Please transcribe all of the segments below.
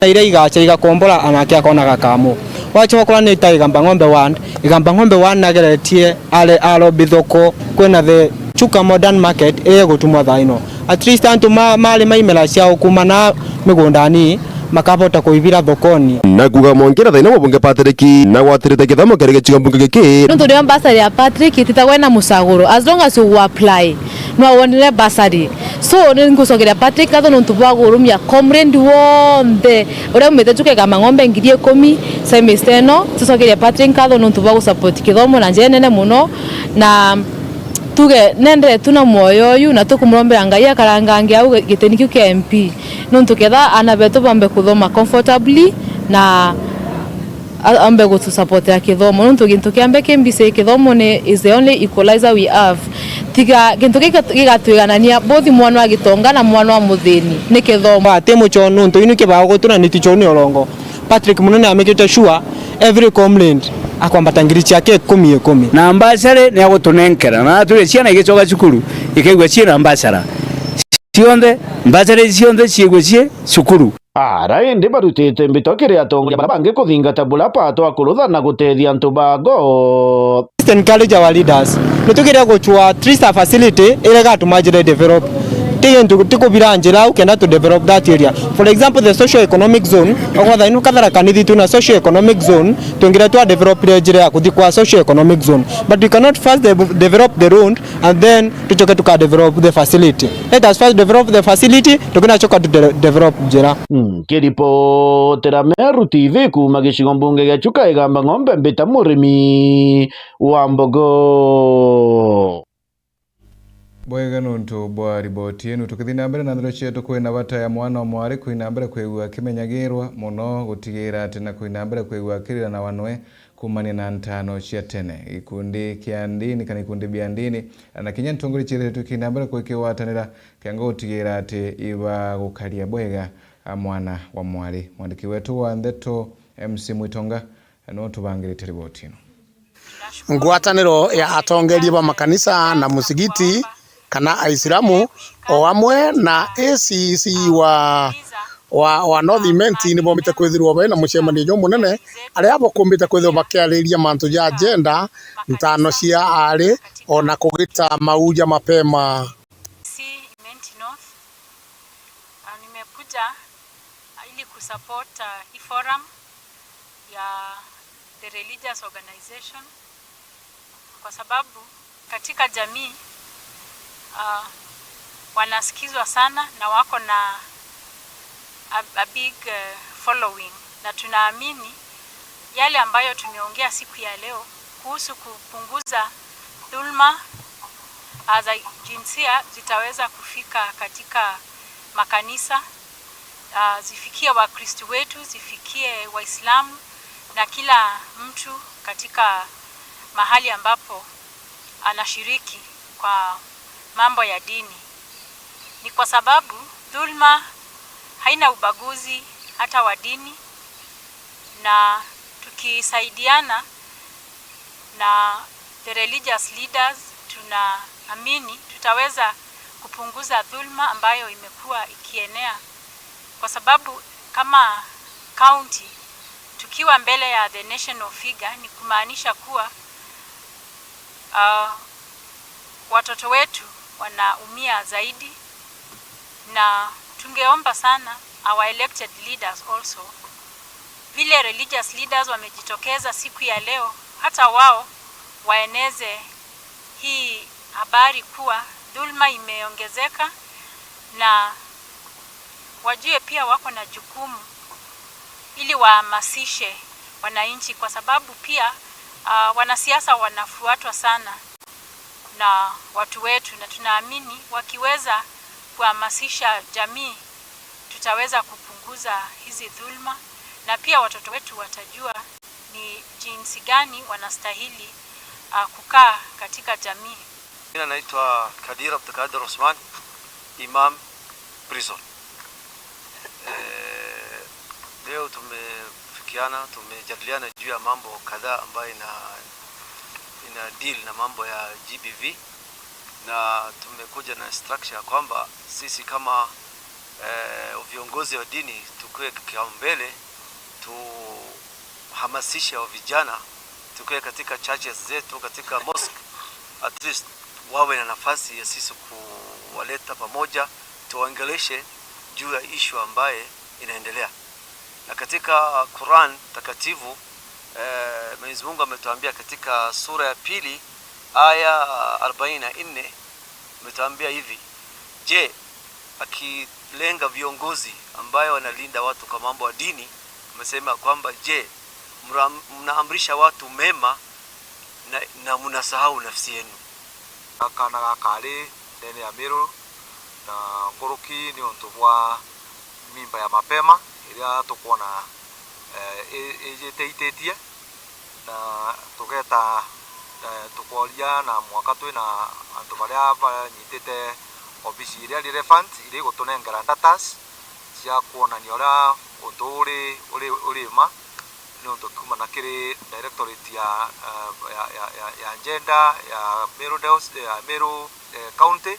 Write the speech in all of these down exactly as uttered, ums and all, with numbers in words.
Na iria igacha igakombora anake akona gakamu. Wacha wakora ni ta Igamba Ng'ombe Ward, Igamba Ng'ombe Ward nageretie are arobi thoko kwina the Chuka Modern Market iria igutumwa thaa ino. At least antu ma-, mari maimera ciao kuma na migundani makabota kuibira thokoni. Na kuuga mwongera thaina mubunge Patrick na gwatirite githomo kiri gicigo mbunge giki. Nontu niyo bursary ya Patrick ititagwa ina mucaguro. As long as you apply, no wonere bursary. So, ni ngucokeria Patrick ngatho nontu bwa gurumia comrade wonthe uria umite Chuka Igamba Ng'ombe ngiri ikumi, semester ino. Tucokerie Patrick ngatho nontu bwa gusupport kithomo na njira nene muno. Na tuge nendere tu na mwoyo uyu, na tukumurombera Ngai akarangange au gitini kiu kia M P, nontu ketha aana betu bambe kuthoma comfortably na a-, ambe gutusupportera kithomo, nontu gintu kia mbere ki mbisi, kithomo ni, is the only equalizer we have. Tiga gintu gika-, gigatwiganania both mwana wa gitonga na mwana wa muthini ni kithomo. Ati mucho nontu inu kibao gutura ni ticho ni orongo. Patrick Munene amekite sure every comrade akwambata ngiri ciake ikumi ikumi. Na mbacari ni agutunenkera, na atwire ciana igicoka cukuru ikaigua ciina mbacara cionthe, mbacari cionthe ciigwe cii cukuru. Ara indi barutite mbito kiri atongoria bara bangi kuthingata buria pato akurutha na gutethia antu ba ngo. Just encourage our leaders. Nitugire guchwa Trista facility iria igatuma njira develop. Ti gintu, ti kubira njira au kenda to develop that area. For example, the socio economic zone, okorwa thaino Kathara Kanithi twina socio economic zone, twingire twa developire njira ya kuthi kwa socio economic zone. But we cannot first de-, develop the road and then tucoke tuka develop the facility. Let us first develop the facility, tukinacoka tu de-, develop njira. Nkiripotera Meru T V kuuma gicigo mbunge gia Chuka Igamba Ng'ombe, mbita Murimi wa Mbogo. Bwega nontu bwa riboti inu. Tukithi na mbere na ndeto cietu, kwina bata ya mwana wa mwari kwina mbere kwigua akimenyagirwa mono, gutigira ati na kwina mbere kwigua akirira na wanwe kuumania na ntano cia tene. Ikundi kia ndini kana ikundi bia ndini na kinya ntongoria ciethetwe kina mbere kwikigwatanira kenda gutigira ati ibagukaria bwega a mwana wa mwari. Mwandiki wetu wa ndeto M C Mwitonga niwe utubangirite riboti ino. Ngwataniro ya atongeria ba makanisa na musigiti kana Aisilamu, o amwe na A C C wa, wa, wa North Imenti, nibombite kwithirwa bena mucemanio jumunene, aria bokumbite kwithirwa bakiariria mantu ja jenda, ntano cia aari, ona kugita mauja mapema. C Imenti North. Ah, nimekuja, ah, ili kusupport, ah, hii forum ya the religious organization, kwa sababu katika jamii, ah, wanasikizwa sana na wako na a, a big, eh, following, na tunaamini yale ambayo tumeongea siku ya leo kuhusu kupunguza dhulma, ah, za jinsia zitaweza kufika katika makanisa, ah, zifikie Wakristu wetu, zifikie Waislamu na kila mtu katika mahali ambapo anashiriki kwa mambo ya dini. Ni kwa sababu dhulma haina ubaguzi hata wa dini, na tukisaidiana na the religious leaders, tunaamini tutaweza kupunguza dhulma ambayo imekuwa ikienea, kwa sababu kama county tukiwa mbele ya the national figure ni kumaanisha kuwa, ah, watoto wetu wanaumia zaidi, na tungeomba sana our elected leaders also, vile religious leaders wamejitokeza siku ya leo, hata wao waeneze hii habari kuwa dhulma imeongezeka, na wajue pia wako na jukumu ili wahamasishe wananchi, kwa sababu pia, ah, wanasiasa wanafuatwa sana na watu wetu, na tunaamini wakiweza kuhamasisha jamii, tutaweza kupunguza hizi dhulma, na pia watoto wetu watajua ni jinsi gani wanastahili, ah, kukaa katika jamii. Jina naitwa Kadir Abdulkadir Osman, Imam Prison. Eh, leo tumefikiana, tumejadiliana juu ya mambo kadhaa ambayo ina, ina deal na mambo ya G B V, na tumekuja na structure ya kwamba sisi kama Eh, viongozi wa dini tukue kipaumbele, tuhamasishe wa vijana, tukue katika churches zetu, katika mosque, at least wawe na nafasi ya sisi kuwaleta pamoja, tuwaongeleshe juu ya issue ambaye inaendelea. Na katika Quran takatifu, eh, Mwenyezi Mungu ametuambia katika sura ya pili aya arobaini na nne, ametuambia hivi: Je, akilenga viongozi ambayo wanalinda watu kwa mambo ya dini, amesema kwamba, "Je, mra-, mnaamrisha watu mema na, na mnasahau nafsi yenu?" Kana gakari ndene ya Meru na nkuruki ni untu bwa mimba ya mapema iria tukwona, eh, i-, ijite ititie, na tugeta, eh, tukoria na mwaka twina antu baria banyitite obisi iria relevant iria igutunengera datas cia kwonania uria untu uri, uri, uri ma, ni untu kiuma na kiri directorate ya, eh, ya, ya, ya, ya gender ya Meru Diocese, ya Meru, eh, County,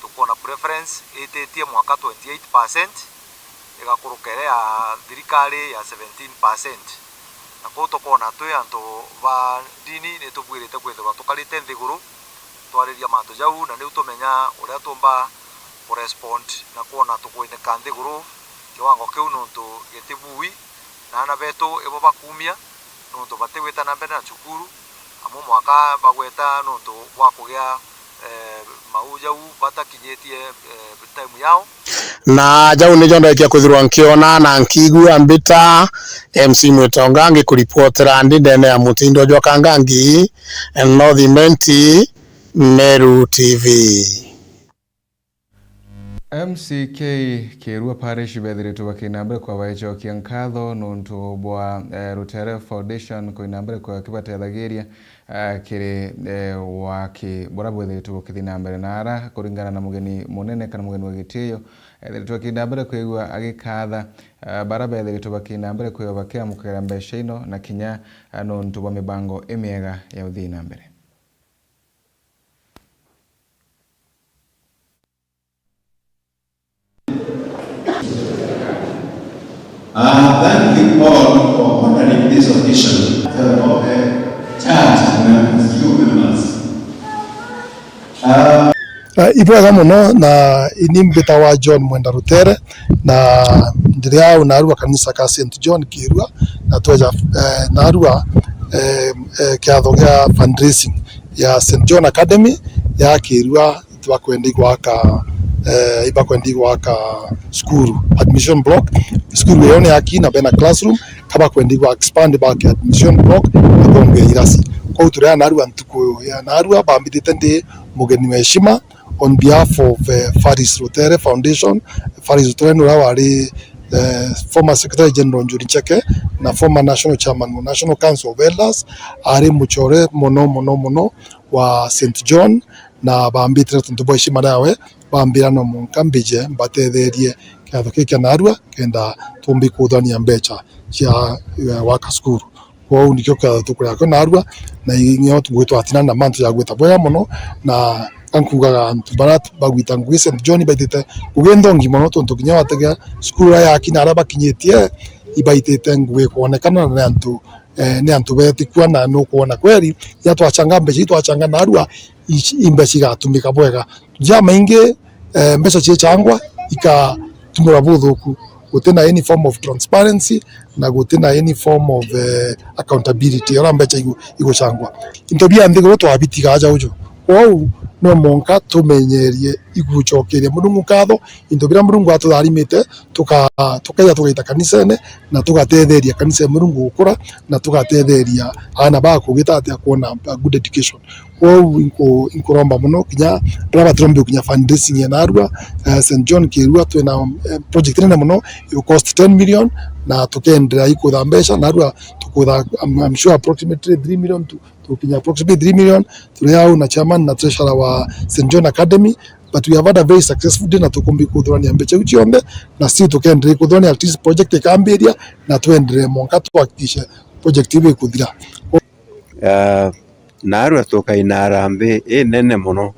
tukwona preference ititie mwaka twenty eight percent, igakuruka iria ya thirikari ya seventeen percent. Na kuu tukwona twi antu ba ndini ni tubwirite kwithirwa tukarite nthiguru twariria mantu jau, na niu tumenya uria tuumba kurespond na kwona tukuinika nthiguru kiwango kiu, nontu gitibui na aana betu ibo bakumia, nontu batigwita na mbere na cukuru, amwe mwaka bagweta nontu bwa kugia, eh, mau jau batakinyitie, eh, time yao. Na jau nijo ndekia kwithirwa nkiona na nkigua mbita M C Mwitonga ngikuripotera ndi ndene ya mutindo jwa Kangangi, North Imenti, Meru T V. M C K Kirua Parish bethiritwe bakina mbere kwa baecokia nkatho nontu bwa, eh, Rutere Foundation kuina mbere kwa kibatethagiria, eh, kiri, eh, waki bura bwethiritwe bukithii na mbere na ara kuringana na mugeni munene kana mugeni wa gitio ethiritwe akina mbere kwigua agikatha, eh, bara bethiritwe bakina mbere kwigua bakiamukira mbeca ino na kinya, eh, nontu bwa mibango imiega ya uthii na mbere. Uh, thank you all for honoring this occasion. Uh, of the church and the S U members. Uh, Eh, ibwega mono, na ini mbitawa John Mwenda Rutere, na ndiri au narua kanisa ka Saint John Kirua, na tweja, eh, narua, eh, eh, kiatho gia fundraising ya Saint John Academy ya Kirua, ibakwenda igwaka, eh, ibakwenda igwaka cukuru, admission block. Cukuru iyo ni yaki na bena classroom, ka bakwenda igwa expand baake admission block na kwongera irasi. Kwou turia narua ntuku ya narua bambitite ndi mugeni wa heshima on behalf of, eh, Faris Rutere Foundation. Faris Rutere ni uria wari, eh, former Secretary General Njuri Ncheke na former National Chairman wa National Council of Elders, ari mucore mono, mono, mono wa Saint John, na bambitire tontu bwa heshima riawe, bambira no mwanka mbije mbatetherie kiatho kii kia narua, kenda tumbi kuthania mbeca cia, eh, waka cukuru. Kwou nikio kiatho tukuria kio narua, na inyo ngwitwa atina na mantu ja gwita bwega mono, na kankugaga antu bara bagwita ngugi Saint John baitite ngugi nthongi mono, tontu kinya wategea cukuru iria yaki na aria bakinyitie, ibaitite ngugi kwonekana na ni antu, eh, ni antu betikua, na nukwona kweri, ya twachanga mbeca, itwachanga narua, ici, imbeca igatumika bwega. Jamaingi, eh, mbeca ciechangwa ikatumira buthuku, gutina any form of transparency na gutina any form of, eh, accountability uria mbeca igu-, iguchangwa. Into bia nthiguru twabitiga aja uju. Kwou no mwanka tumenyerie igucokeria Murungu nkatho, into biria Murungu atutharimite, tuka-, tukaija tugaita kanisene na tugatetheria kanisa ya Murungu gukura, na tugatetheria aana baku gita atia kuona a good education. Kwou inku-, inkuromba mono kinya baria batirombi gukinya fundraising ya narua, eh, Saint John Kirua twina, eh, project nene mono igu cost ten million, na tukendera ikutha mbeca narua tukutha, I'm, I'm sure approximately three million to, tukinya approximately three million, turi au na chairman na treasurer wa Saint John Academy, but we have had a very successful day na tukumbi kuthurania mbeca iu cionthe, na still tukendere kuthurania at least project ikambiria, na twendere mwanka tuhakikishe project iu ikuthira. Ah, narua tukaina harambee inene mono,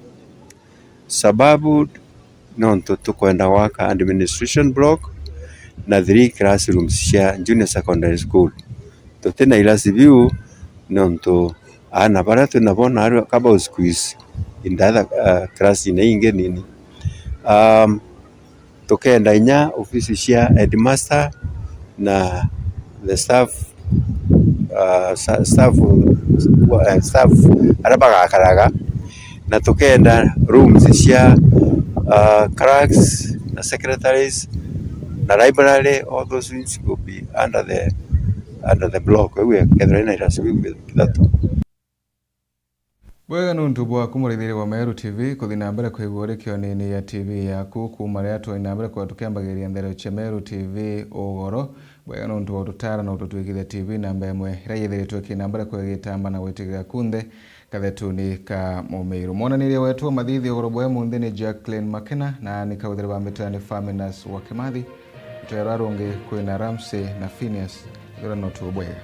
sababu nontu tukwenda gwaka administration block na three classrooms cia junior secondary school. Tutina irasi biu nontu aana baria twinabo naarua kaba usqueeze in the other, uh, class ina ingi nini. Um, tukenda inya ofisi cia headmaster na the staff, uh, sa-, staff, uh, staff aria bagakaraga, na tukenda rooms cia, uh, clerks na secretaries na library, all those things will be under the, under the block. Iu ikethirwa ina irasi biu bithatu. Bwega nuntu bwaku muraithiria wa Meru T V, kuthi na mbere kwigua uri kionini ya T V yaku kuuma riria twai na mbere kwaa tukiambagiriria nthero cia Meru T V ugoro. Bwega nuntu bwa ututara na ututwikithia T V namba imwe iria yithiritwe ikina mbere kwigitamba na gwitigira kunthe kathetuni ka Mumiru. Mwonaniria wetu wa mathithi ugoro bwa imunthi ni Jacqueline Makena na ni kauthiri ba mbitu ni Faminas wa Kimathi. Nteerwa rungi kwina Ramsey na Phineas, ithira no tu bwega.